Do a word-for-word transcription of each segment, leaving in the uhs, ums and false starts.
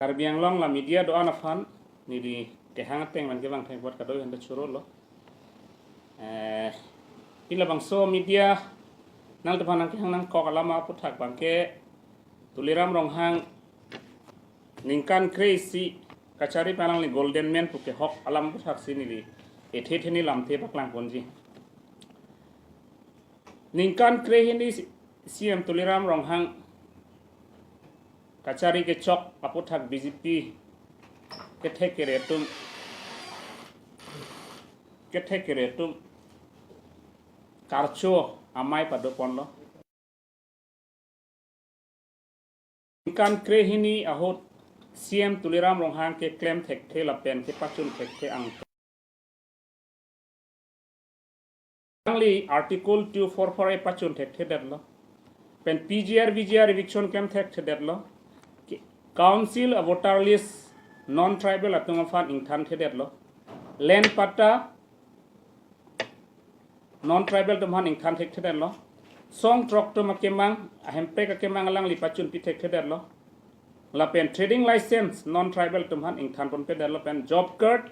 Karbi Anglong la media do-an aphan neli kehang ateng man kevang thek buat kado handa choro lo. Eh, pila bangso media nangtum aphan nangkehang nangkok alam aphuthak abangke Tuliram Ronghang ningkan kre-isi kachari pen alangli golden man pu kehok alam aphuthak si neli ethe the ni lamthe paklang ponji. Ningkan kre-hini C M Tuliram Ronghang kachari kechok aphuthak B J P kethek kere atum, kethek kere atum karcho amei pado ponlo. Ningkan kre-hini ahut C M Tuliram Ronghang keklem thekthe lapen kepachun thekthe ang alangli Article two four four A pachun thekthedetlo. Pen P G R, V G R eviction klem thekthedetlo. Ki-, Council a voter list non-tribal atum aphan ingthanthedetlo. Land patta non-tribal atum aphan ingthan thekthedetlo. Song throk atum akemang, ahemprek akemang alangli pachunpi thekthedetlo. Lapen trading license non-tribal atum aphan ingthan ponpedetlo pen job card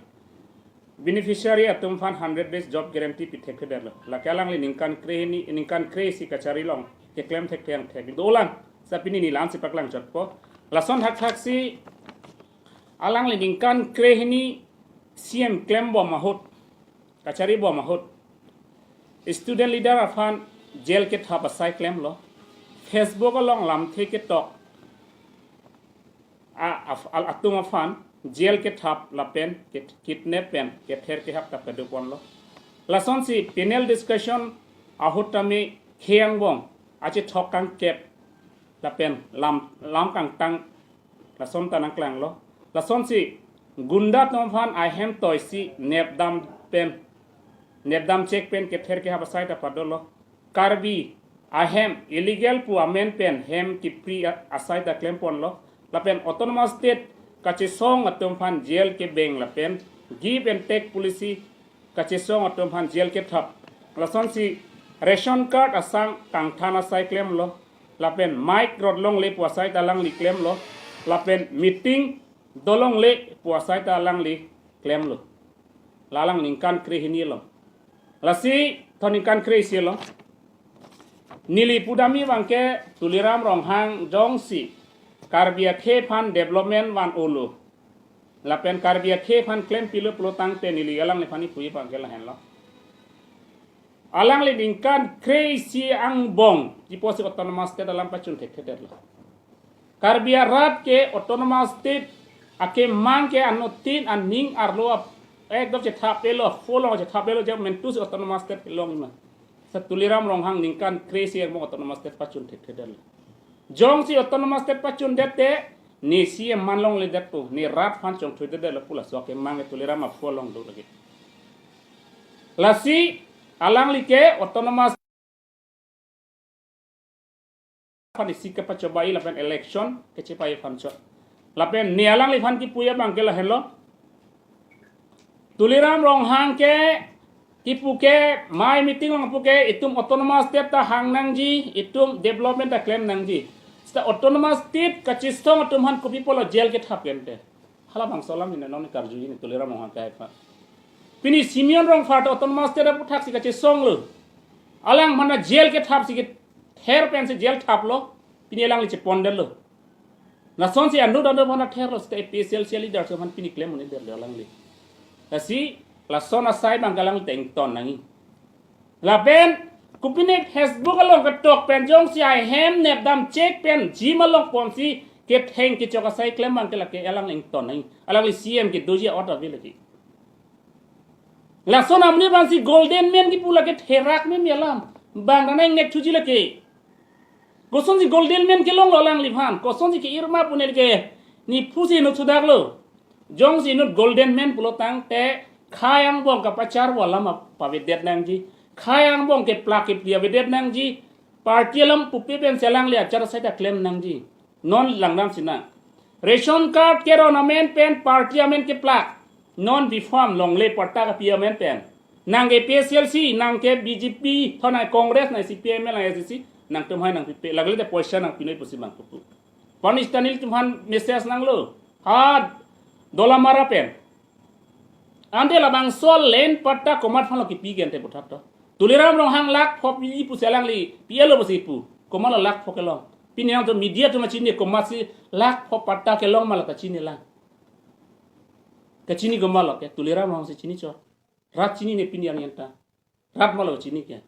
beneficiary atum aphan hundred days job guarantee pi thekthedetlo. Lake alangli ningkan kre-hini, ningkan kre-isi kachari along keklem thekthe angthek dolang. Sa pini neli la-an si paklang chotpo. Lason thakthaksi alangli ningkan kre-hini C M klembom ahut, kachari bom ahut student leader aphan jail kethap asai klemlo. Facebook along lamthe ketok a, af-, al-, atum aphan jail kethap lapen kit-, kidnap pen kether kehap ta pado ponlo. Lasonsi panel discussion ahut tame khei angbong achethok kangkep lapen lam, lam kangtang lason ta nangklanglo. Lasonsi gunda atum aphan ahem toisi nepdam pen, nepdam chek pen kether kehap asai ta padolo. Karbi ahem illegal pu amen pen hem kipri a-, asai ta klem ponlo. Lapen autonomous state kachesong atum aphan jail kebeng lapen give and take policy kachesong atum aphan jail kethap. Lasonsi ration card asang kangthan asai klemlo. Lapen mic rot longle pu asai ta alangli klemlo. Lapen meeting do longle pu asai ta alangli klemlo. La alang ningkan kre-hini lo. Lasi thon ningkan kre-isi lo. Neli pudamji abangke Tuliram Ronghang jongsi Karbi akhei aphan development van-olo lapen Karbi akhei aphan klempilo pulo tangte neli alangliphan kipuji abangke lahenlo. Alangli ningkan kre-isi angbong kipusi autonomous state alam pachun thekthedetlo. Karbi arat ke autonomous state akemang ke anuttin aning arlo ap-, ekdom chethapdetlo, pholong chethapdetlo, je mentusi autonomous state kelong ma. Sa Tuliram Ronghang ningkan kre-isi angbong autonomous state pachun thekthedetlo. Jongsi autonomous state pachundet te, ne C M man longledetpo, ne rat aphan chongthuidetlo pu laso akemang ke Tuliram aphu along do lagi. Lasi alangli ke autonomous aphan isi kepachobai lapen election kechepai aphan chot. Lapen ne alangliphan kipuji abangke lahenlo. Tuliram Ronghang ke kipu ke mai meeting along pu ke itum autonomous state ta hang nangji, itum development ta klem nangji. Seta autonomous state kachesong atum aphan kopi pulo jail kethap klem te. Halabangso alam hini non karjuji ne Tuliram Ronghang ke aphan. Pini Simeon Rongphar ta autonomous state aphuthaksi kachesonglo. Alangphan ta jail kethapsi kether pensi jail thaplo. Pini alangli chepondetlo. Lasonsi anut anut aphan therlo seta A P H L C leader atum aphan pini klem un-edetlo alangli. Lasi lason asai abang alangli ta ington nangji. Lapen kopine Facebook along ketok pen jongsi ahem nepdam chek pen gym along ponsi ketheng kechok asai klem abangke lake alang ington nangji. Alangli C M kedoji a-ot ave lake. Lason amonit abangsi golden man kipu lake therak meme alam. Bang dana ingnek thuji lake. Kosonsi golden man kelonglo alangliphan, kosonsi ke-ir ma pu nelike ne phusi inut sudaklo. Jongsi inut golden man pulo tangte khei angbong kapacharvo alam pavedet nangji. Khei angbong keplak kepli avedet nangji. Party alam pupe pensi alangli achar asai ta klem nangji. Non langdam sinang. Ration card keron amen pen party amen keplak. Non B Pharm longle patta kapi amen pen. Nang ke A P H L C, nang ke B J P, thon nang Congress, nang C P I M, nang S D C, nangtum hai nangpipe, lagle te poisa nangpinoi pusi abang pupu. Panish Tanil atum aphan message nanglo. A Dolamara pen. Ante labangso land patta komat aphanlo kipi ke ante puthot to. Tuliram Ronghang lakh pho pi pusi alangli pi-etlo pusi pu. Komatlo lakh pho kelong? Pini nangtum media atum chini komatsi lakh pho patta kelong ma la ta chinilang. Kachini komatlo ke Tuliram Ronghang si chini chot. Rat chinine pini arni anta. Rat malo chini ke.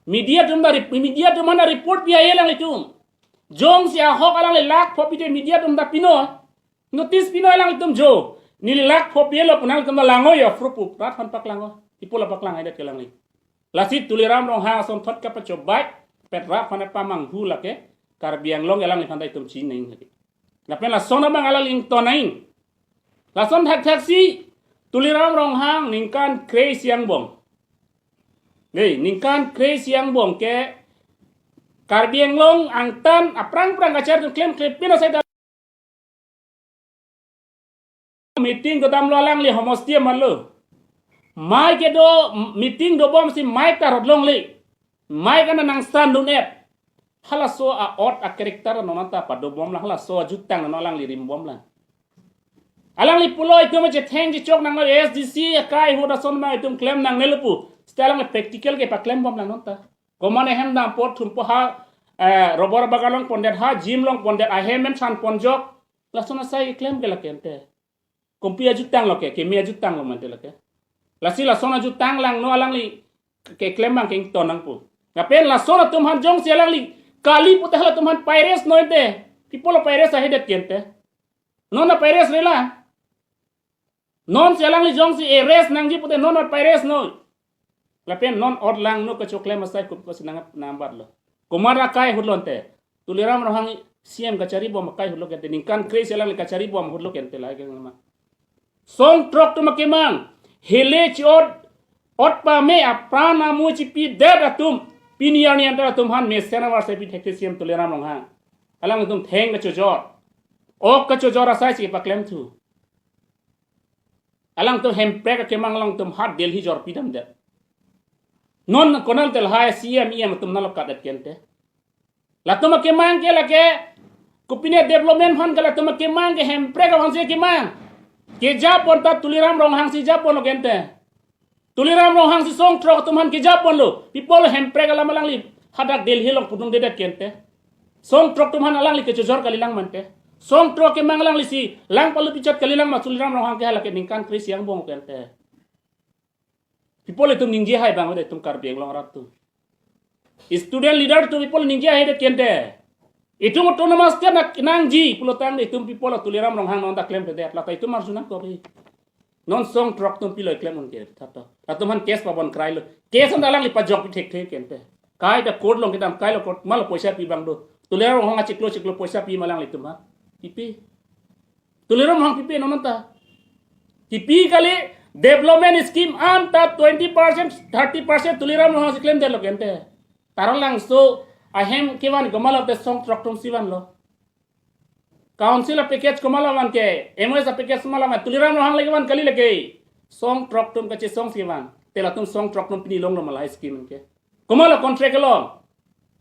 Media atum ta rep-, media atum aphan ta report pi aye alanglitum. Jongsi ahok alangli lakh pho pite media atum ta pino. Notice pino alanglitum jo. Neli lakh pho pi-etlo pu nangtum ta langnon ya proof pu. Rat aphan paklang o. Ipola paklang haidet ke alangli. Lasi Tuliram Ronghang asonthot kapachobei. Pet rat aphan pamanghu lake. Karbi Anglong alangliphan ta itum chinine lake. Lapen lason abang alangli ington nang. Lason thakthaksi Tuliram Ronghang ningkan kre-isi angbong. Dei, ningkan kre-isi angbong ke Karbi Anglong angtan aphrang aphrang kachar atum klemkle pin asai ta meeting dodamlo alangli homosti amatlo. Mei kedo meeting dobomsi mei ta rodlongle. Mei kana nangsan dun-et. Halaso a-ot a-character non anta padobomlang, halaso ajutang non alangli rimbomlang. Alangli pulo itum chetheng chechok nang A S D C akai ahut ason ma itum klem nangnelo pu. Seta alangli practical ke paklembomlang non ta. Komat ahem dam apot thumpo ha, eh, rubber bagan longpondet, ha gym longpondet, ahem men thanponjok. Lason asai keklem ke lake ante. Kompi ajutanglo ke, keme ajutanglo mante lake. Lasi lason ajutang langno alangli keklem abang ke ington nangpo. Lapen lason atum aphan jongsi alangli kali pute halatum aphan pi-arrest noi ante. Pi apotlo pi-arrest haidet ke ante. Non ta pi-arrest rela. Nonsi alangli jongsi arrest nangji pute non ta pi-arrest noi. Lapen non ot langno kachoklem asai kup kasi nang nambatlo. Komat akai ahutlo ante. Tuliram Ronghang C M kachari bom akai ahutlo ke ante. Ningkan kre-isi alangli kachari bom ahutlo ke ante lahai ke ma. Song throk atum akemang. Hele chi-ot, ot pame apran amoi chipidet atum. Pini arni anta atum aphan mesen avarsai pi thekthe C M Tuliram Ronghang. Alangtum theng kachojor. Ok kachojor asaisi paklemthu. Alangtum Hemprek akemang alangtum hat Delhi jorpidamdet. Non konat ante lahai C M E M atum nanglo katdet ke ante. Latum akemang ke lake, kopine development aphan ke latum akemang ke Hemprek aphansi kemang. Kejapon ta Tuliram Ronghang si japonlo ke ante. Tuliram Ronghang si song throk atum aphan kejaponlo. Pi apotlo Hemprek alam alangli hadak Delhi along pudundedet ke ante. Song throk atum aphan alangli kechojor kalilang mante. Song throk akemang alanglisi lang palu pichot kalilang ma Tuliram Ronghang ke halake ningkan kre-isi angbong ke ante. Pi apotlo itum ningje hai abang ode itum Karbi Anglong arat atum. Student leader atum pi apotlo ningje haidet ke ante. Itum autonomous state nangji pulotangte itum pi apotlo Tuliram Ronghang non ta klemkledet. Lata itum arju nangkok he. Non song throk atum pilo klem un ke thato. Latum aphan case pabon krailo. Case anta alangli pajok pi thekthe ke ante. Kaita court along kedam kailo court malo poisa pi abang do. Tuliram Ronghang achiklo chiklo poisa pi ma alanglitum ha. Pipe. Tuliram Ronghang pipe non anta. Kipi kali development scheme anta twenty percent, thirty percent Tuliram Ronghang si klemdetlo ke ante. Taralangso ahem kevan komatlo te song throk atumsi vanlo. Council a-package komatlo van ke, M O S a-package komatlo van, Tuliram Ronghang le kevan kali lake. Song throk atum kachesongsi van. Te latum song throk atum pini longlo ma lahai scheme ke. Komatlo contract along.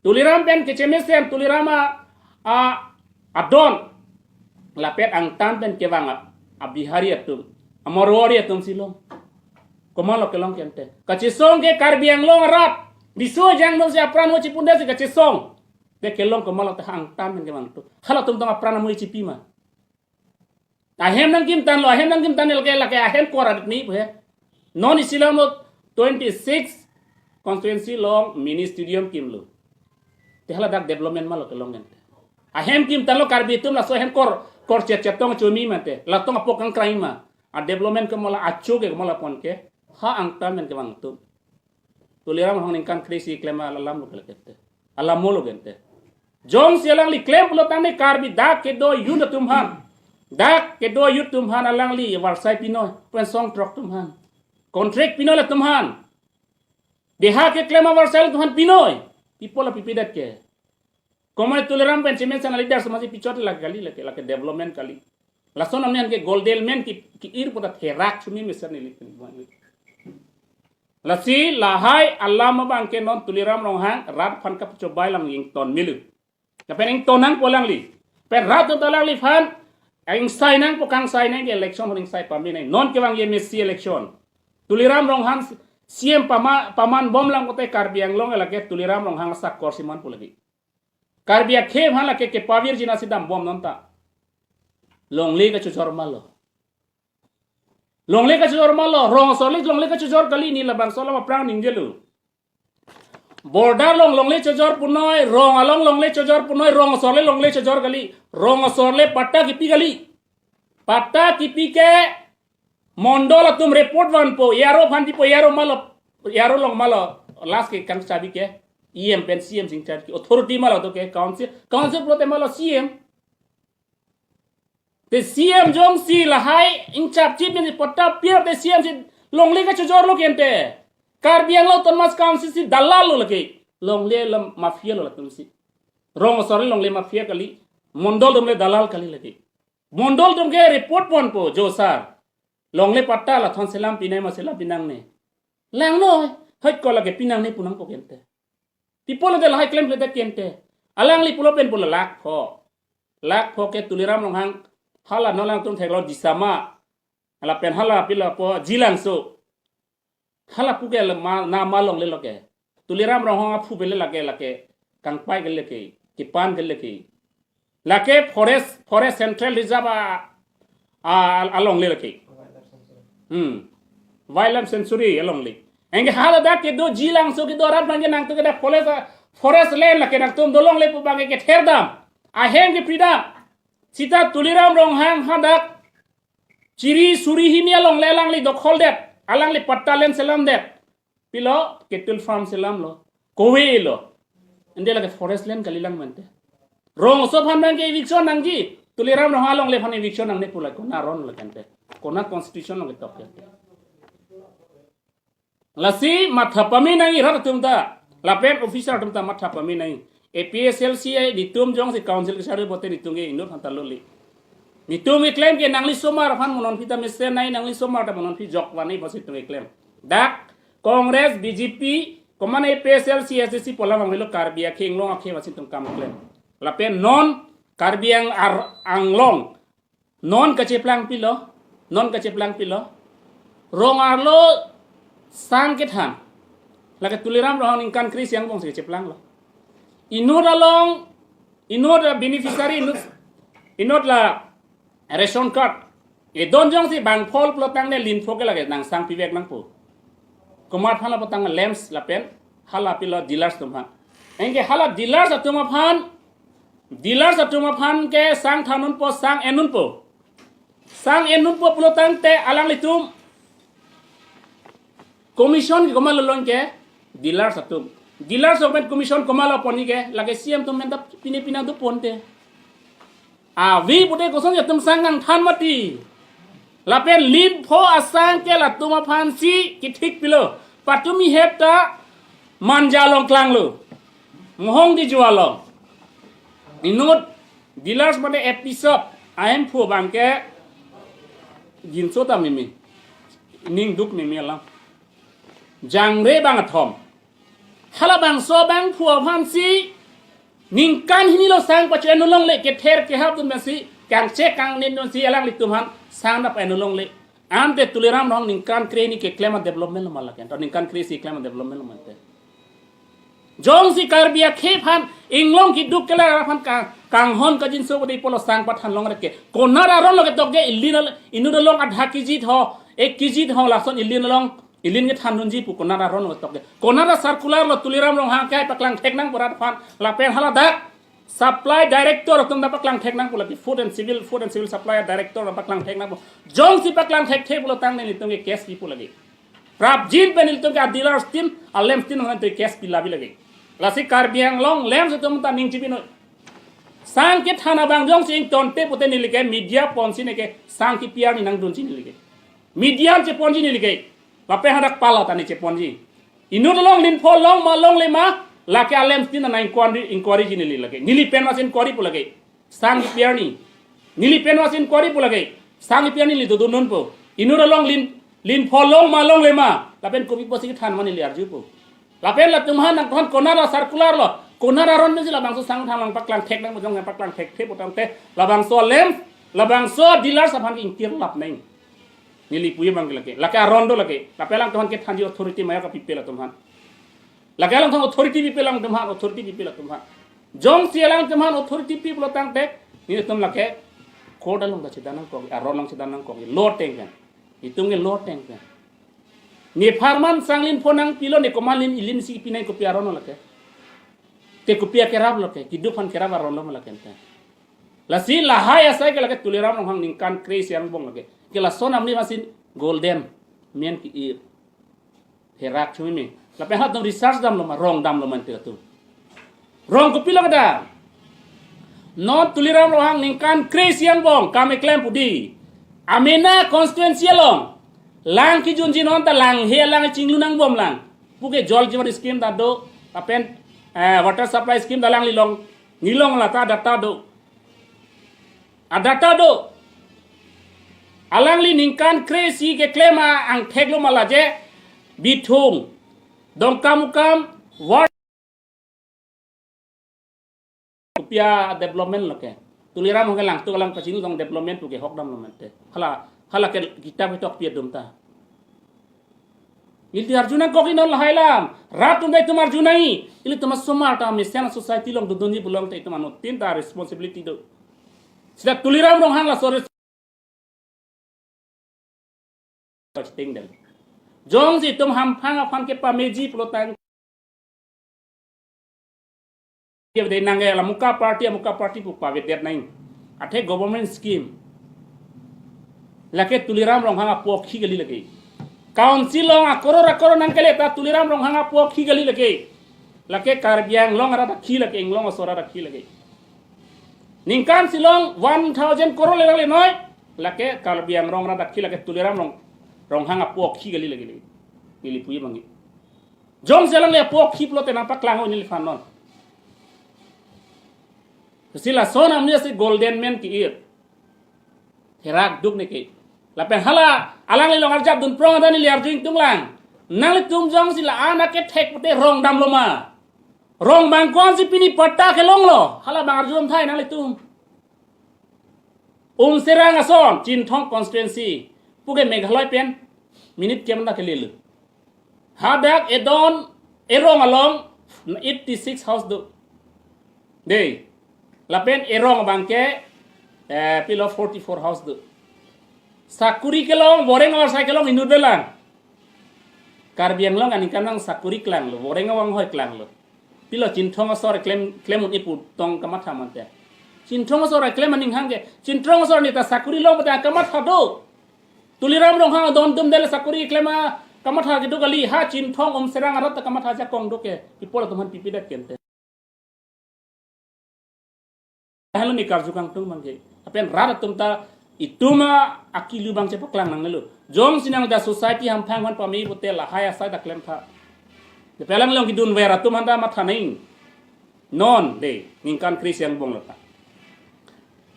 Tuliram pen kechemesen, Tuliram a, a, adon. Lapen angtan pen kevang a, a-Bihari atum, a-Marwari atumsi long. Komatlo kelong ke ante. Kachesong ke Karbi Anglong arat. Riso ejang atumsi apran amoi chipundetsi kachesong. Te kelong komatlo te angtan pen kevang atum. Halatum tong apran amoi chipi ma. Ahem nangkimtanlo, ahem nangkimtan lake, lake ahem kor adet ni he. Non isi along twenty-six constituency along mini stadium kimlo. Te hala dak development malo kelong ante. Ahem kimtanlo Karbi atum laso ahem kor, kor chet chet tong chomi mate. Latum apok kangkrang ma. A-development komatlo acho ke komatlo pon ke. Ha angtan pen kevang atum. Tuliram Ronghang ningkan kre-isi klem alamlo ke ante. Alamlo ke ante. Jongsi alangli klem pulotangte Karbi dak kedo youth atum aphan. Dak kedo youth atum aphan alangli avarsai pinoi. Pen song throk atum aphan. Contract pinoi latum aphan. Deha keklem avarsai atum aphan pinoi. Pi apotlo pipedet ke. Komat Tuliram pen chemesen a-leader atum aphansi pichot lake kali lake, lake development kali. Lason amen ke golden men ki, ki-ir puta therak chumi mesen neli pen. Lasi lahai alam abang ke non Tuliram Ronghang rat aphan kapachobei lang ington melu. Lapen ington nangpo alangli. Pen rat atum ta alangliphan Ingsai nangpo, kangsai nang ke election hon ingsai pame nang. Non kevang ye M A C election. Tuliram Ronghang C M pama-, paman bom lang kote Karbi Anglong lake Tuliram Ronghang asakor si manpo lake. Karbi akhei aphan lake kepavirji nasi dambom non ta. Longle kachojor ma lo. Longle kachojor ma lo. Rong asor le longle kachojor kali, ne labangso alam aphrang ningjelo. Border along longle chojor punoi, rong along longle chojor punoi, rong asor le longle chojor kali, rong asor le patta kipi kali. Patta kipi ke mondol atum report vanpo, A R O aphan dipo, A R O ma lo, A R O along ma lo, last ke kangchabi ke E M pen C M sing charge ke, authority ma lo to ke, council, council pulote ma lo C M. Te C M jongsi lahai ingchap chip ni patta pi-ar te C M si longle kachojor lo kente. Karbi Anglong Autonomous Council si dalal lo lake. Longle alam mafia lo latum si. Rong asor le longle mafia kali. Mondol atum le dalal kali lake. Mondol atum ke report ponpo, jo sir, longle patta lathon selam pinai ma selam pinangne. Langno, hoi ko lake pinangne pu nangpo kente. People de lahai claim le kente. Alangli pulo pen pulo lakh pho. Lakh pho ke Tuliram Ronghang hala non lang tum theklo Disama. Lapen hala pilo po Jilangso. Hala pu ke le ma, na ma longle lo ke. Tuliram Ronghang aphu pen le lake, lake kangpai ke lake, kepan ke lake. Lake forest, forest central reserve a, a, alongle lake. Hmm. Wildlife sanctuary alongle. Anke hala dak kedo Jilangso kedo arat aphan ke nangtum ke dak forest, forest land lake nangtum dolongle pu abang ke kether dam. Ahem kepri dam. Seta Tuliram Ronghang hadak chiri suri hini alongle alangli dokhol det. Alangli patta land selam det. Pilo, cattle farm selam lo. Kove lo. Ende lake forest land kali lang mante. Rong asor aphan abang ke eviction nangji. Tuliram Ronghang alongle aphan eviction nangne pu lake kona aron lo kente. Kona constitution lo ketok kente. Lasi matha pame nangji rat atum ta. Lapen officer atum ta matha pame nangji. A P H L C a netum jongsi council kesari pote netum ke inut aphan ta loli. Netum keklem ke nangli osomar aphan mo non phi ta mesen nai, nangli osomar ta mo non phi jok van nai pusi netum keklem. Dak Congress, B J P, komat A P H L C, A S D C pu alam abang lo, Karbi akhei Anglong akhei pusi netum kam klem. Lapen non Karbi Ang-, Ar-, Anglong, non kacheplang pilo, non kacheplang pilo. Rong arlo sang kethan. Lake Tuliram Ronghang ningkan kre-isi angbong si kacheplang lo. Inut along, inut la beneficiary, inut, inut la ration card. Edon jongsi bang phol pulo tangte lin pho ke lake nang sang pivek nangpo. Komat aphan lapu tang LAMPS lapen hala pilo dealers atum aphan. Anke hala dealers atum aphan, dealers atum aphan ke sang than unpo, sang en unpo. Sang en unpo pulo tangte alanglitum commission ke komat lo lon ke dealers atum. Dealers atum pen commission komat lo ponji ke, lake C M atum pen ta pine pina do ponte. Avi pute kosonsi atum sang nangthan mati. Lapen lin pho asang ke latum aphan si kethik pilo. Patumi hep ta Manja along klanglo. Mohong di jualo. Inut dealers mane episode ahemphu abang ke ginso ta mimi. Ning duk mimi alam. Jangre bang athom. Halabangso abangphu aphansi ningkan hini lo sang pacho-en longle, kether kehap dun pensi, kangchek kangnin dunsi alanglitum aphan sang nap-en longle. Ante Tuliram Ronghang ningkan kre hini keklem a-development lo ma lake, to ningkan kre-isi keklem a-development lo ma te. Jongsi Karbi akhei aphan, inglong kiduk kelar aphan ka-, kanghon kajinso bodi polo sang pathan longle ke. Konat aron lo ketok ke ilin al-, inut along adha kg tho, ek kg tho lason ilin along, ilin kethan dunji pu konat aron lo ketok ke. Konat a-circular lo Tuliram Ronghang ke paklang thek nang pu rat aphan, lapen haladak supply director atum ta paklang thek nang pu lake, food and civil, food and civil supply director ta paklang thek nang pu. Jongsi paklang thekthe pulo tangte nelitum ke case pi pu lake. Prapjin pen nelitum ke a-dealers tin, a-LAMPS tin aphan ta case pi labi lake. Lasi Karbi Anglong LAMPS atum ta ning chibi noi. Sang kethan abang jongsi ingtonte pute neli ke media ponsi neke sang kipi arni nangdunji neli ke. Media cheponji neli ke. Lapen hadak pala ta ne cheponji. Inut along lin pho long ma longle ma, lake a-LAMPS tin ana inquiry, inquiry ji neli lake. Neli pen mas inquiry pu lake. Sang kipi arni. Neli pen mas inquiry pu lake. Sang kipi arni neli dodun dunpo. Inut along lin, lin pho long ma longle ma. Lapen kopi pusi kethan ma neli arjupo. Lapen latum aphan nangkethan konat a-circular lo. Konat aron pensi labangso sang than nang paklang thek nang pu, jong nang paklang thekthe pu tangte. Labangso LAMPS, Labangso dealers aphan ke ingkir lap neng. Neli puji abang ke lake. Lake aron do lake. Lapen alangtum aphan kethanji authority maya kapipe latum aphan. Lake alangtum authority pipe alangtum aphan, authority pipe latum aphan. Jongsi alangtum aphan authority pi pulo tangte, nelitum lake court along ta chedan nangkok, aron along chedan nangkok, law ateng pen. Itum ke law ateng pen. Ne apharman sang lim phonang pilo, ne komat lim ilim si pinai, kopi aron lo lake. Te kopi akerap lo ke, keduk aphan kerap aron lo ma lake te. Lasi lahai asai ke lake Tuliram Ronghang ningkan kre-isi angbong lake. Ke lason amni masin golden men ke-ir. Herak chumi me. Lapen halatum research damlo ma, rong damlo ma te atum. Rong kopilo kedam? Non Tuliram Ronghang ningkan kre-isi angbong kam keklem pu di. Amena constituency along lang kejunji non ta lang he lang chinglu nangbom lang. Puke Jal Jeevan scheme ta do, lapen, eh, water supply scheme ta alangli long, neli long lata data do. Adata do. Alangli ningkan kre-isi keklem angthek lo ma laje, Bithung, Dongkamukam, ward kopi adevelopment lo ke. Tuliram Ronghang ke langtuk alang pachini tong development puke hok damlo ma te. Hala, hala ke kitab ketok pi atum ta. Ili arju nangkok, inon lahai alam. Rat atum ta itum arju nangji. Ilitum asomar ta mesen society along dodunji pulote itum anuttin ta responsibility do. Seta Tuliram Ronghang laso res-, ting del. Jongsi itum hamphang aphan kepameji pulo tang Dia de nangke la amuka party, amuka party pu pavedet nang. Athe government scheme. Lake Tuliram Ronghang apo akhi kali lake. Council along akoror akoror nangkele ta Tuliram Ronghang apo akhi kali lake. Lake Karbi Anglong arat akhi lake, Inglong asor arat akhi lake. Ningkan si along one thousand koror le nangle noi. Lake Karbi Anglong arat akhi lake Tuliram Rong, Ronghang apo akhi kali lake. Neli puji abang ke. Jongsi alangli apo akhi pulote nangpaklang ho neliphan non. Si lason amni si golden men ke-ir. Herak duk ne ke. Lapen hala alangli along arjap dun prong ta neli arju ingtung lang. Nanglitum jongsi la-an akethek pute rong damlo ma? Rong abang ko-an si pini patta kelong lo? Hala abang arju dam thai nanglitum. Umserang ason, Chinthong constituency. Puke Meghalaya pen minute kemda kelil. Hadak edon erong along eighty six house do. Dei. Lapen erong abang ke, eh, pilo forty four house do. Sakuri kelong, boreng awar sai kelong inut belang. Karbi Anglong aningkan nang sakuri klanglo, boreng awar hoi klanglo. Pilo Chinthong asor klem, klem un-e pu tong kamatha mante. Chinthong asor klem aning hangke, Chinthong asor neta sakuri long pata kamatha do. Tuliram Ronghang adon atum del sakuri klem akamatha kedo kali, ha Chinthong Umserang arat ta kamatha jakong do ke. People atum aphan pipedet ke ante. Helo ne karju kangtung abang ke. Lapen rat atum ta itum akilu abang chepaklang nangnelo. Jongsi nang da society hamphang aphan pame pute lahai asai ta klem tha. Lapen alangli along kedun ver atum aphan ta matha nang. Non dei, ningkan kre-isi angbong lo ta.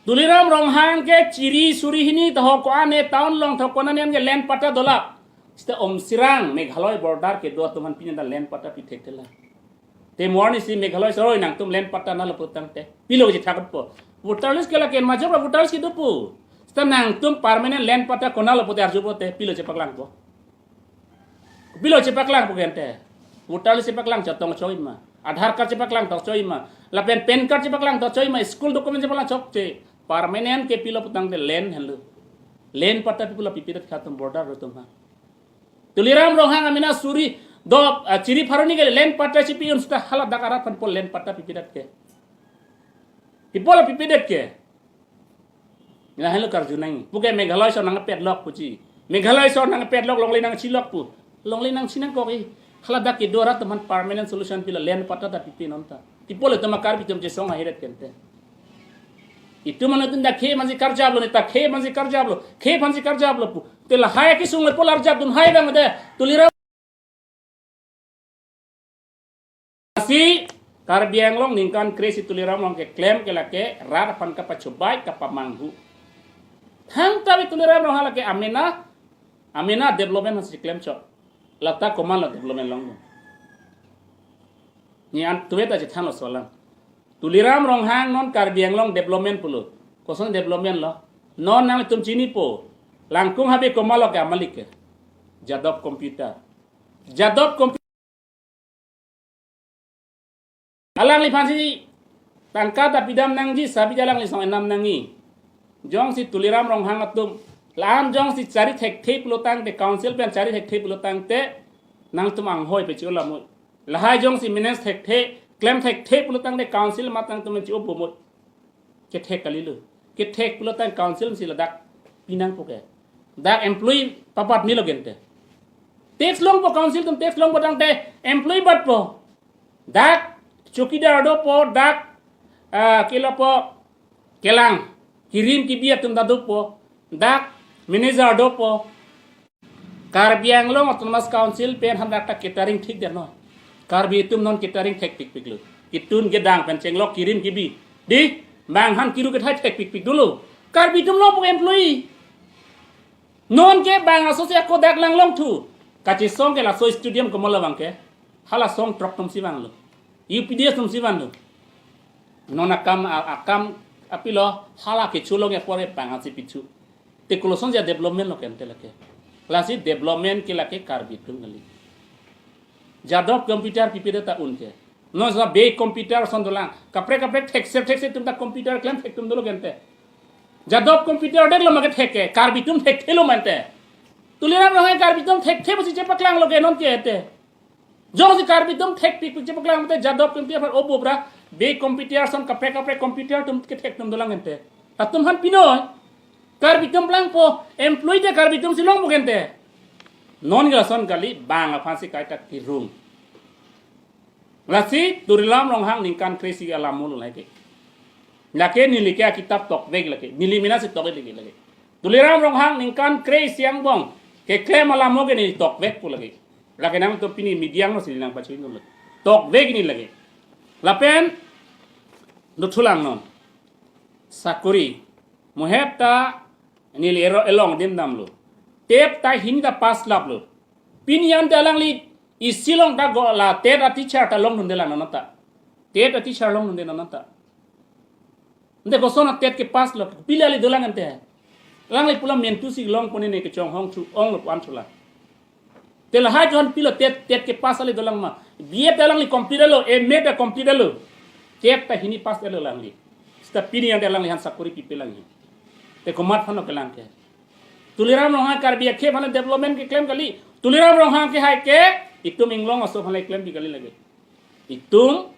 Tuliram Ronghang ke chiri suri hini ta ho ko-an ne town along ta ho ko-an ne ke land patta dolap. Seta Umserang Meghalaya border kedo atum aphan pini ta land patta pi thekthelang. Te mo arnisi Meghalaya asor nangtum land patta nanglo pu tangte pilo chethakpo? Voter list ke lake majok ra voter list kedo pu. Seta nangtum permanent land patta konatlo pute arju pute pilo chepaklangpo? Pilo chepaklangpo ke ante? Voter list chepaklang chot tong choi ma? Aadhaar card chepaklang tong choi ma? Lapen PAN card chepaklang tong choi ma? School document chepaklang chokche. Permanent ke pilo pu tangte land henlo. Land patta pi pulo pipedet kha atum border arat atum aphan. Tuliram Ronghang amena suri do, ah, chiri pharo hini ke land patta chipi un seta hala dak arat aphan pol land patta pipedet ke. Pi pulo pipedet ke. Ina helo karju nang. Puke Meghalaya asor nangpet lok puji. Meghalaya asor nangpet lok, longle nangchi lok pu. Longle nangchi nangkok e. Hala dak kedo arat atum aphan permanent solution pilo, land patta ta pipe non ta. Pi pulo itum Karbi atum chesong ahiret ke ante. Itum anuttin ta khei aphan si karjaplo, neta khei aphan si karjaplo, khei aphan si karjaplo pu. Te lahai kesung le pol arjap dun hai abang de. Tuliram si Karbi Anglong ningkan kre-isi Tuliram Ronghang keklem ke lake rat aphan kapachobei kapamanghu. Thangta bi Tuliram Ronghang lake amena, amena development si klem chot. Lata komatlo development long. Ne an tuwe ta chethanlo solang. Tuliram Ronghang non Karbi Anglong development pulo. Koson development lo? Non nangtum chinipo. Langkung habe komat lo ke amalik ke. Jadop Computer. Jadop Computer. Alangliphansi tangka ta pidam nangji, sabi alangli song enam nangji. Jongsi Tuliram Ronghang atum, la-an jongsi chari thekthe pulotangte, council pen chari thekthe pulotangte, nangtum anghoi pechi-o lamoi. Lahai jongsi manage thekthe, klem thekthe pulotangte council matang tum chi-o bomoi. Kethek kalilo. Kethek pulotang council si ladak pinangpo ke. Dak employee pabat milo gente. Tax longpo, council atum tax longpo tangte employee batpo. Dak chowkidar dopo, dak, ah, kilopo, kelang, kirim kibi atum ta dopo, dak manager dopo. Karbi Anglong Autonomous Council pen han dak ta catering thik der noi. Karbi atum non catering thekpikpiklo. Kitun kedang pen chenglok kirim kibi. Di, bang han kiru kethai thekpikpik dolo. Karbi atum longpo employee. Non ke bang aso si ako dak lang longthu. Kachesong ke laso stadium komat lo bang ke. Hala song throk atum si vanglo. U P D S atum si vanlo. Non akam, a-, akam apilo hala kecho longji apor ke bang ansi pichu. Te koloson ja development lo ke ante lake. Lasi development ke lake Karbi atum kali. Jadop Computer pipe ta un ke. Non sa be computer ason dolang. Kaprek kaprek thekser thekser atum ta computer klem thek atum dolo gente. Jadop Computer dek lo ma kethek ke. Karbi atum thekthelo ma ante. Tuliram Ronghang Karbi atum thekthe pusi chepaklanglo ke non ke ante. Jongsi Karbi atum thekpikpik chepaklangte Jadop Computer aphan obo pra, be computer ason kaprek kaprek computer atum kethek atum dolang ante. Latum han pinoi. Karbi atum plangpo, employee te Karbi atum si longpo gente. Non ke lason kali, bang aphansi kaita kirung. Lasi Tuliram Ronghang ningkan kre-isi alam mulo lake. Lake neli ke akitap tokvek lake. Neli mena si tokvek lake. Tuliram Ronghang ningkan kre-isi angbong keklem alam mo ke neli tokvekpo lake. Lake nangtum pini media angno si nangpachini lo. Tokvek neli lake. Lapen dothulang non. Sakori. Muhet ta neli ero elong adim damlo. TET ta hini ta pass laplo. Pini ante alangli isi along ta go la TET a-teacher ta longdunde lang non ta. TET a-teacher longdunde non ta. Ante koson a-TET kepass lo, pila li dolang ante. Alangli pulo mentu si longpo ne kechonghong thu onglo pu-an thulang. Te lahai ajoine pilo TET, TET kepass ali dolang ma. B.Ed alangli complete lo, M.Ed ta complete lo. TET ta hini pass lo alangli. Seta pini ante alangli han sakori pipe lang he. Te komat aphan lo kelang ke. Tuliram Ronghang Karbi akhei aphan development keklem kali. Tuliram Ronghang ke hai ke, itum inglong aso aphan le klempi kali lake. Itum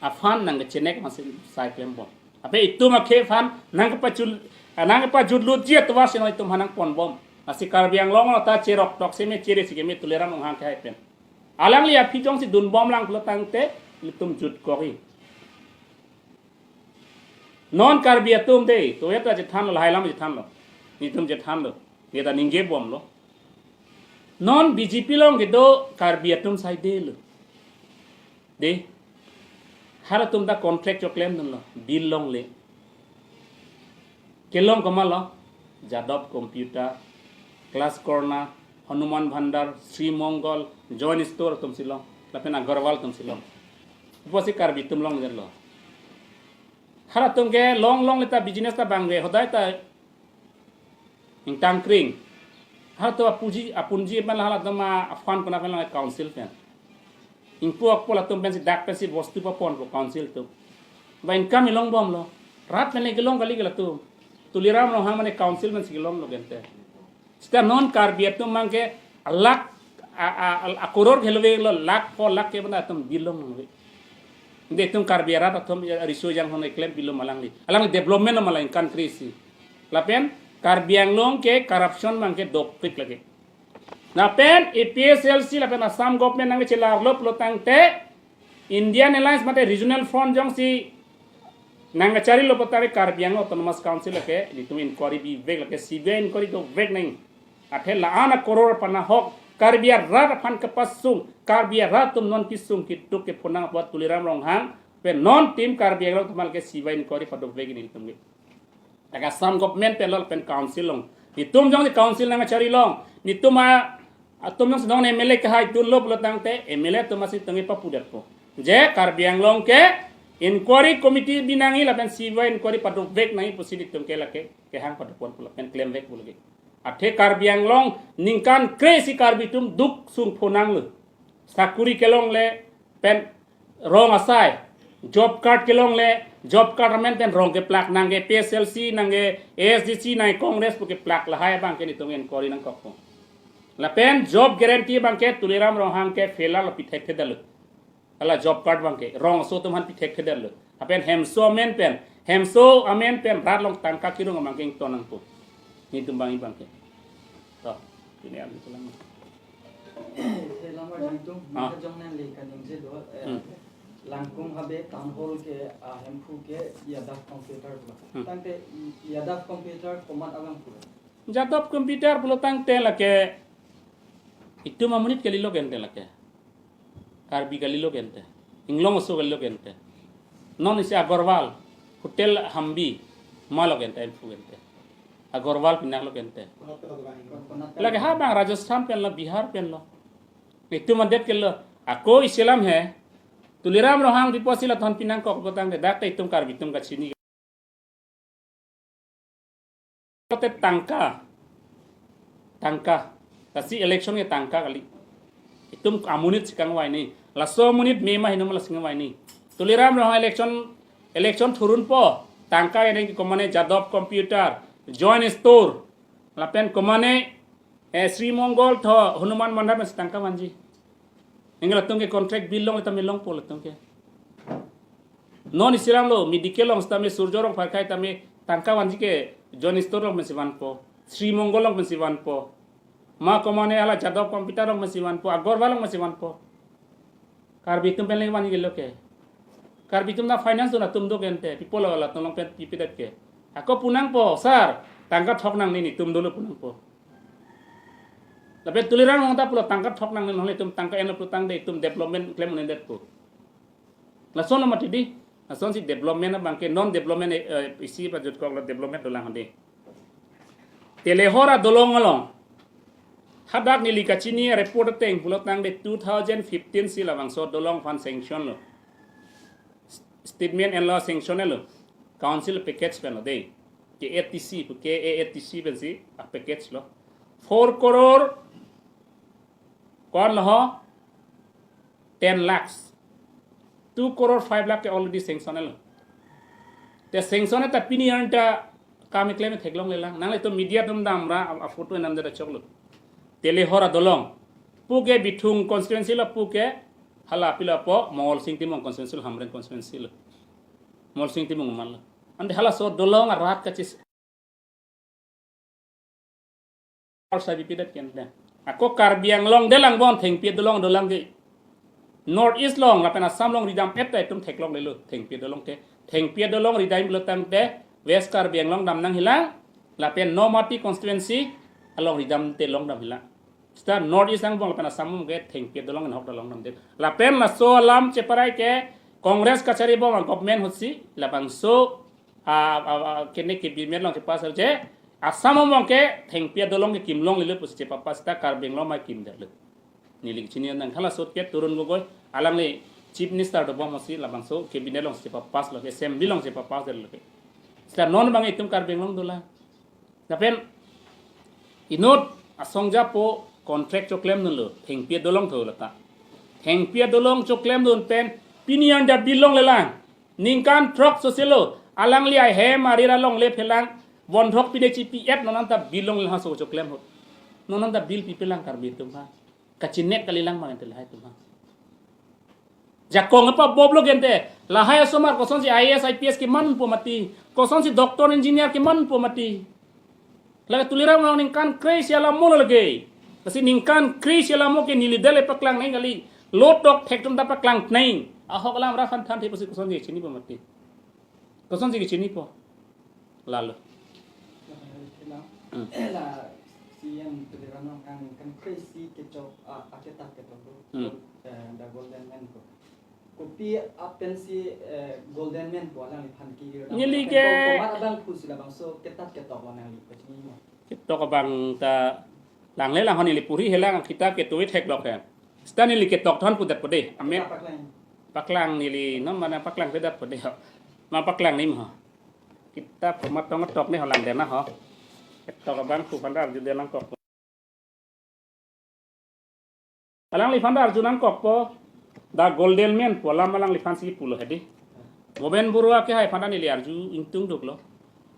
aphan nangkechenek masi sai klembom. Ape itum akhei aphan nangkepachul, nangkepajutlut ji atovar si non itum aphan nangponbom. Lasi Karbi Anglong ta cherok tok seme chere si keme Tuliram Ronghang ke hai pen. Alangli aphi jongsi dunbom lang pulotangte itum jutkok he. Non Karbi atum de, to ya ta chethanlo, lahai alam chethanlo. Netum chethanlo. Ne ta ningjebomlo. Non B J P along kedo Karbi atum sai de lo. De. Halatum ta contract choklemdunlo. Bill longle. Kelong komatlo? Jadop Computer, Class Corner, Hanuman Bhandar, Sri Mongol, Joint Store atum si long. Lapen Agarwal atum si long. Pusi Karbi atum longledetlo. Halatum ke long longle ta business ta bangve, hodai ta ingtangkring. Halatum apuji, apunji pen halatum a-fund kona pen lang council pen. Ingpu akpo latum pensi dak pensi bostu paponpo council atum. Ba income ilongbomlo. Rat pen le kelong kali ke latum. Tuliram Ronghang mane council pensi kelonglo gente. Seta non Karbi atum abang ke lakh a, a, a, a crore khelove lo, lakh pho lakh ke bana atum bill longle. Ante itum Karbi arat atum riso jang hon eklem bill lo ma alangli. Alangli development lo ma alangli country si. Lapen Karbi Anglong ke corruption abang ke dopik lake. Lapen A P H L C lapen Assam government nangchelarlo pulotangte Indian Alliance mate Regional Front jongsi nangkacharilo pulotangte Karbi Anglong Autonomous Council lake netum inquiry bivek lake C B I inquiry dovek nang. Athe la-an a crore aphan ahok Karbi arat aphan kepasung, Karbi arat atum non kesung keduk kephonang apot Tuliram Ronghang pen non team Karbi Anglong atum lake C B I inquiry padovek netum ke. Lake Assam government pen lo pen council along. Netum jongsi council nangkachari long. Netum a, atum jongsi non M L A kehai dunlo pulotangte M L A atum asi tangke papudetpo. Je Karbi Anglong ke Inquiry committee binangji lapen C B I inquiry padopvek nangji pusi nelitum ke lake kehang padopon pu lapen klemvek pu lake. Athe Karbi Anglong ningkan kre-isi Karbi atum duk sung phonanglo. Sakuri kelongle pen rong asai. Job card kelongle, job card amen pen rong keplak, nangke P S L C, nangke A S D C, nangke Congress pu keplak, lahai abangke nelitum inquiry nangkokpo. Lapen job guarantee abangke Tuliram Ronghang ke fail lo, pithekthedetlo. Hala job card abangke rong aso atum aphan pithekthedetlo. Lapen hemso amen pen, hemso amen pen rat along tangka kerung abangke ington nangpo. Nelitum abang abangke. To, pini alam pu lang. He lamar jangtum, Ah. maka jong nangli kaningje do, eh, Hmm. Langkung Habe Town Hall ke, ah, Hemphu ke Yadav Computer pu. Hmm. Tangte Yadav Computer komat abang pu. Yadav Computer pulo tangte lake itum amonit kalilo ke ante lake. Karbi kalilo ke ante. Inglong aso kalilo ke ante. Non isi Agarwal, Hotel Hambi, malo ke ante, Hemphu ke ante. Agarwal pinaklo ke ante. Lake ha abang Rajasthan penlo, Bihar penlo. Itum adet kelo. Ako isi alam he. Tuliram Ronghang Diposi lathon pinangkok pu tangte, dak te itum Karbi atum kachini. Te tangka. Tangka. Lasi election ke tangka kali. Itum amonit si kangvaini. Laso amonit me ma hinum lasi kangvaini. Tuliram Ronghang election, election thurunpo. Tangka eneng ke komane Yadav Computer, Joint Store. Lapen komane, eh, Sri Mongol tho Hanuman Mandap si tangka vanji. Anke latum ke contract bill along tame longpo latum ke. Non isi alam lo, medical along tame Surjya Rongphar akhei tame tangka vanji ke Joint Store along pensi vanpo. Sri Mongol along pensi vanpo. Ma komane hala Yadav Computer along pensi vanpo. Agarwal along pensi vanpo. Karbi atum pen leng vanji kelo ke. Karbi atum ta finance dun atum do ke ante. People lo latum along pen pipedet ke. Ako punangpo, sir, tangka thok nangne, netum dolo punangpo. Lapen Tuliram Ronghang ta pulo tangka thok nangne, nongle itum tangka enlo pu tangte itum development klem un-edetpo. Lason lo mati di. Lasonsi development abangke non development, eh, isi pajutkoklo, development dolang hande. Telehor adolong along. Hadak neli kachini report ateng pulo tangte two thousand fifteen si labangso adolong aphan sanction lo. Statement enlo, sanction enlo. Council package penlo de. K A T C, K A A T C pensi a package lo. Four crore ko-an lo ho? Ten lakhs. Two crore five lakh ke already sanction lo. Te sanction ta pini an ta kam keklem theklongle lang. Nanglitum media atum damra a, a photo enam dera choklo. Telehor adolong. Pu ke Bithung constituency lo, pu ke hala pilo po Mongolsing Timung constituency lo, Hamren constituency lo. Mongolsing Timung man lo. Ante halaso adolong arat kachis Or sabi pidat ken den. Ako Karbi Anglong delang bon thengpi adolong dolang ke. North East along lapen Assam along ridam-et ta itum theklonglelo thengpi adolong ke. Thengpi adolong ridam pulo tangte West Karbi Anglong dam nangjilang lapen Nomati constituency along ridamte longdamjilang. Seta North East angbong lapen Assam angbong ke thengpi adolong enhok ta longdamde. Lapen laso alam cheparai ke Congress kachari bom a government ahutsi labangso a, a, a, kene cabinet along chepass je Assam angbong ke thengpi adolong ke kimlonglelo pusi chepapass ta Karbi Anglong mai kimdetlo. Neli chini nang halaso ahut ke Tarun Gogoi alangli Chief Minister dobom ahutsi labangso cabinet along chepapasslo, assembly along chepapasslo ke. Seta non abang itum Karbi Anglong dolang. Lapen inut asong japo contract choklemdunlo, thengpi adolong tho lata. Thengpi adolong choklemdun pen pini an ta bill longlelang. Ningkan throk soselo, alangli ahem arir along lephelang, bondhok pine chipi-et non anta bill longlelang, halaso choklem ahut. Non anta bill pipelang Karbi atum ha. Kachinek kalilang ma ante lahai atum ha. Jakong apa boblo gente. Lahai asomar kosonsi I A S, I P S kemanpo mati. Kosonsi doctor, engineer kemanpo mati. Lake Tuliram Ronghang ningkan kre-isi alamo lo lake. Lasi ningkan kre-isi alamo ke neli dele paklang neng kali. Lotok thek atum ta paklang neng. Ahok alam ra phan thanthe pusi kosonsi chinipo mati. Kosonsi kechinipo. Lalo. Hmm. La C M Tuliram Ronghang ningkan kre-isi kechok, ah, aketat ketok do. Hmm. Eh, the Golden Man ko. Kopi apensi, eh, Golden Man ko alangliphan ki-ir dam. Neli ke komat abang pusi labangso ketat ketok nangli kachinimo. Ketok abang ta langle lang ho, neli puri helang, kitab ke tuit hek lok he. Seta neli ketok than pudet pode. Amen. Ketok paklang. Paklang neli non mana paklang pedat po de ho. Ma paklang nim ho. Kita komat tong tok ne ho lang dena ho. Tok abang ku pandar ju de nangkok. Alangliphan ta arju nangkokpo, the golden man pu alam alangliphan si pulo hedi. Bhupen Borua ke hai aphan ta neli arju ingtung duklo.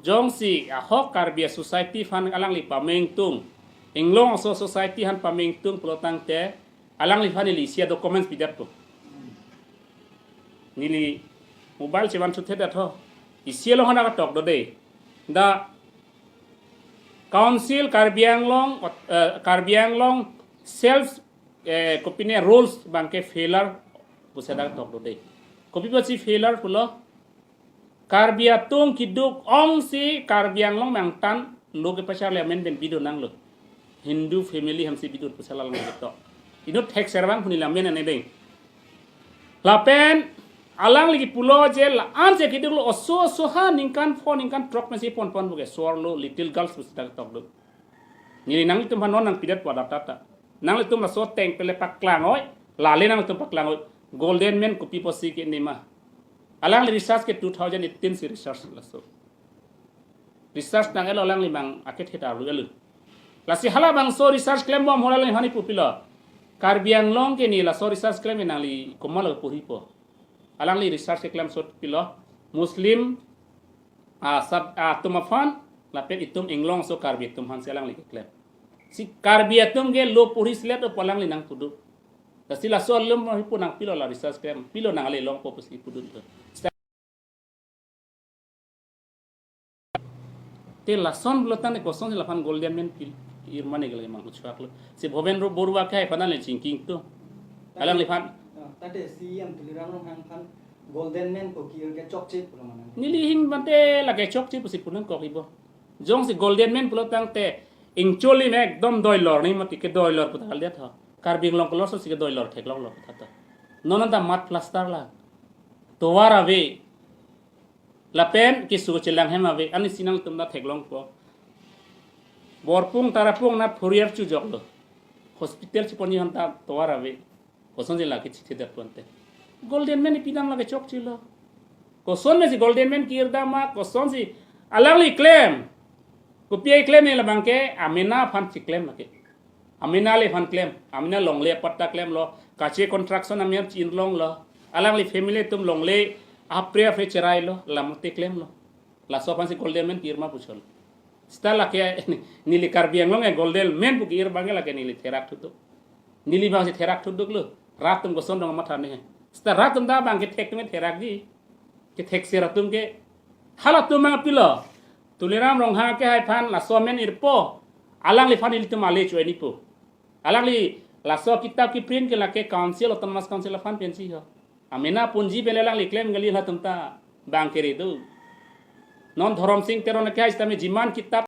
Jongsi ahok Karbi society aphan alangli pame ingtung, Inglong aso society aphan pame ingtung pulo tangte, alangliphan neli isi a-documents pidetpo. Neli mobile chevan chuthe dat ho. Isi along hana katok do de. The Council Karbi Anglong, eh, Karbi Anglong self, eh, kopine rules abangke failure pusi dak tok do de. Kopi pusi failure pulo? Karbi atum keduk ongsi Karbi Anglong mangtan lo kepacharli amen pen bidun nanglo. Hindu family aphansi bidun pusi alang ketok. Inut thekser abang pu neli amen ane deng. Lapen alangli kipulo je la-an je keduk lo oso oso ha ningkan pho ningkan throk pensi ponpon buke sor lo little girls pusi dak tok do. Neli nanglitum aphan non nangpidet po data ta. Nanglitum laso ateng pele paklang oi, lale nanglitum paklang oi. Golden man kopi pusi ke nema. Alangli research ke two thousand eighteen si research laso. Research nang-elo alangli mang akethe ta arlu elo. Lasi halabangso research klembom hala alangli aphan neli pupilo. Karbi Anglong ke ne laso research klem nangli komat lo porhipo. Alangli research keklem sot pilo. Muslim, ah, sab, ah, atum aphan, lapen itum Inglong aso Karbi atum aphansi alangli keklem. Si Karbi atum ke lo porhi selet o pu alangli nangpudu. Lasi laso alum hipu nangpilo la research klem, pilo nang ale longpo pusi pudu to. Te lason pulo tangte kosonsi laphan golden man pi-, irma ne gale mang uchwak lo. Si Bhupen Ro-, Borua ke hai aphan le chingki ingtung. Alangliphan. Ah, tate C E M Tuliram Ronghang aphan golden man ko ki-ir ke chokche pulo mana. Neli hing mate lake chokche pusi pu nangkok ibo. Jongsi golden man pulo tangte ingcholi me ekdom doilor ni mati kedoilor puta kaliat ho. Karbi Anglong kelor so si kedoilor theklong lo puta to. Non anta mud plaster la. Tovar ave. Lapen keso chelang hem ave, ani si nangtum ta theklongpo. Borpung Tarapung na four year chujok lo. Hospital chepon-i aphan ta tovar ave. Kosonsi lake chithe dat pulote. Golden man ipidam lake chokche lo. Koson pensi golden man ki-ir dam ma, kosonsi alangli klem. Kopi ai klem ne labangke, amena aphan chiklem lake. Amena le aphan klem, amena longle apatta klemlo, kache construction amir chin longlo, alangli family atum longle apre apre cherai lo, lamte klemlo. Laso aphansi golden man ki-ir ma puchol. Seta lake neli Karbi Anglong e golden man pu ki-ir abangke lake neli therak thuduk. Neli abangsi therak thuduk lo, rat atum koson dong matha ne. Seta rat atum ta abangke thek atum therak di. Kethekser atum ke. Halatum mang pilo. Tuliram Ronghang ke hai aphan laso amen irpo. Alangliphan ilitum ale choi nipo. Alangli laso kitab ki-print ke lake council, autonomous council aphan pensi ho. Amena punji pen alangli klem kali, halatum ta abangke redo. Non Dhorom Sing Teron ke hai sitame jiman kitab